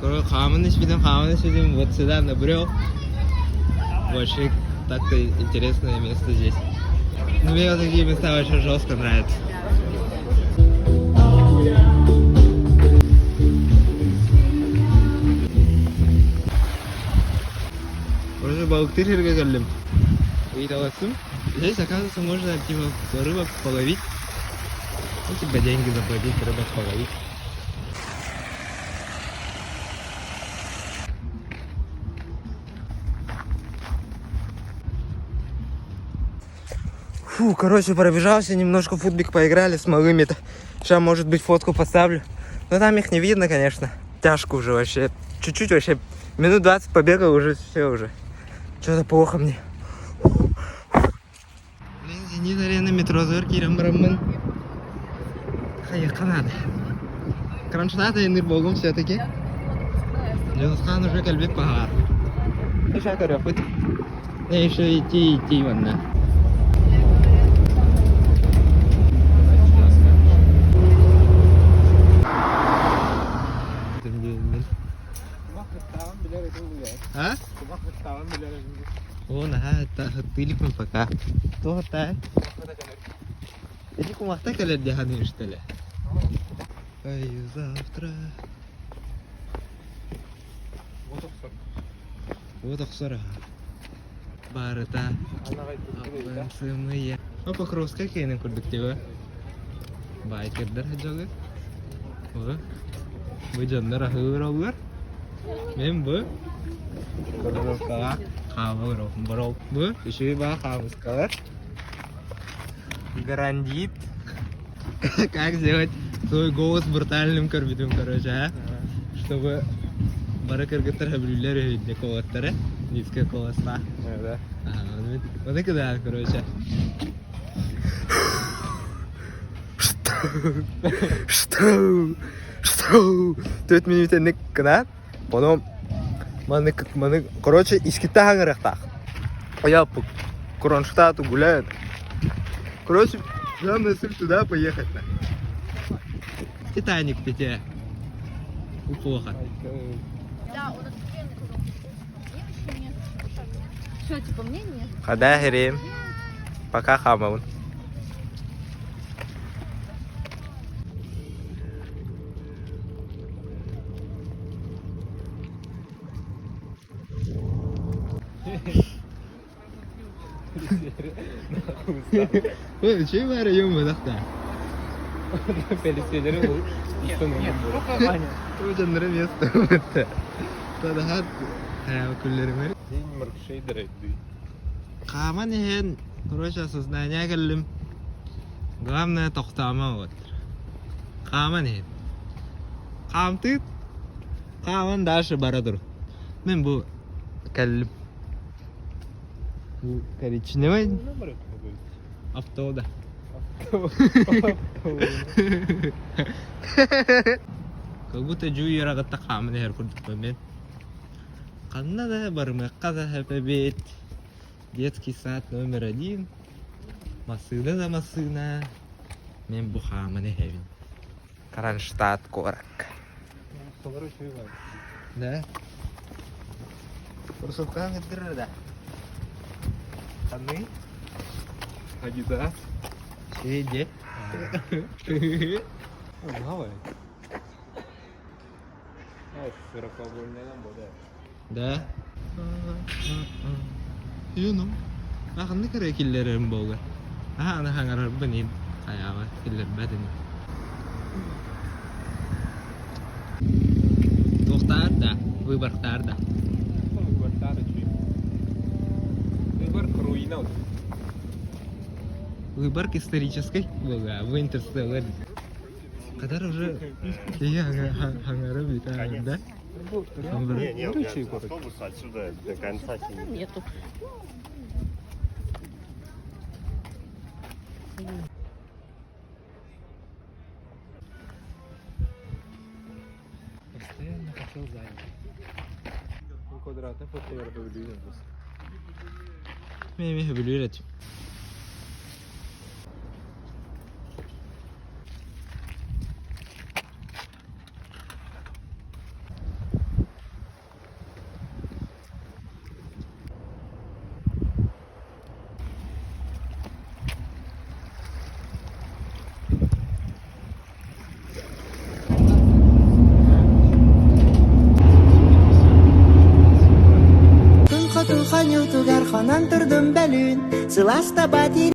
Хааман испитим, хааман испитим, вот сюда набрел. Вообще так-то интересное место здесь. Ну, мне вот такие места вообще жестко нравятся. Уже балыктыыр сиргэ кэллим. Ыйыталастым. Здесь, оказывается, можно типа рыбок половить. Ну, типа деньги заплатить, рыбок половить. Фу, короче, пробежался, немножко в футбик поиграли с малыми-то. Сейчас, может быть, фотку поставлю. Но там их не видно, конечно. Тяжко уже вообще. Чуть-чуть вообще. Минут 20 побегал, уже все уже. Что-то плохо мне. Блин, Зенит арена метро зор киирэн бараммын. Хайыахха наада. Кронштадт айанныыр буоллум все-таки. Дьулусхан уже кэлбит баһаар. Еще көрүөхпүт. Еще идти идти манна. А? О, наһаа тыликпын пока. Туохта? Ити кумахта кэлэр дии саныыр что ли? Ай, завтра. Вот охсор аха. Барыта. Сымыя. О, Покровская киэнин курдук тиба. Байкердер дьолы. О, бу дьоннор аһыыр оллар. Мен бу Коровкаҕа хаамар борол. Бу үчүгэй баа хаамыскалар. Грандит. Как сделать свой голос брутальным көрбүтүм, короче, а? Чтобы бары кыргыттар сөбүлүүллэр үһү куоластары, низкая куоластаах. Да. Ага, оны кыда, короче. Что? Что? Что? Төрт минут гына, потом маны, маны, короче, искитте хаҥырыахтаах. Я по Кронштадту гуляют. Короче, главное мысль туда поехать. Титаник пите. Плохо. Да, у нас Что, типа, мне нет? Хада херим. Пока хамаун. Ой, үчүгэй баара юм бадахта. Пелесиэлэри Дьоннору место Тадаһат күллэримэр. День маркшейдера Хааман иһэн, короче, осознание кэллим. Главное тохтоомо вот. Хааман иһин. Хаамтыыт, хааман дальше бара тур. Мин бу кэллим. Бу коричневый авто да. Как будто дьуйараҕытта хааман иһэр курдукпун мин. Ханна да барымыахха да сөп эбит. Детский сад номер один. Массыына да массыына. Мин бу хааман иһэбин. Кронштадт куоракка. Да? Курсовкаҕа ыҥырдырар да? Ханный? Адидас. Иди. Давай. Да? Юну. Ханнык эрэ киллэрэрим буолуо. Аһа, аны хаҥарарбын иһин хайаама киллэрбэт ини. Туохтаар да, выборхтаар да. Выборхтаар үчүгэй. Выборг руина. Выборг исторический буолуо, бу Интерстеллар. Кадар уже киһи хаҥара бүтэ да? Не, не, у меня автобус отсюда до конца Нету. Постоянно хотел занять. Квадратный фотограф Мен эмиэ сөбүлүүр этим. Хонон турдум бөлүүн, сылаас таба.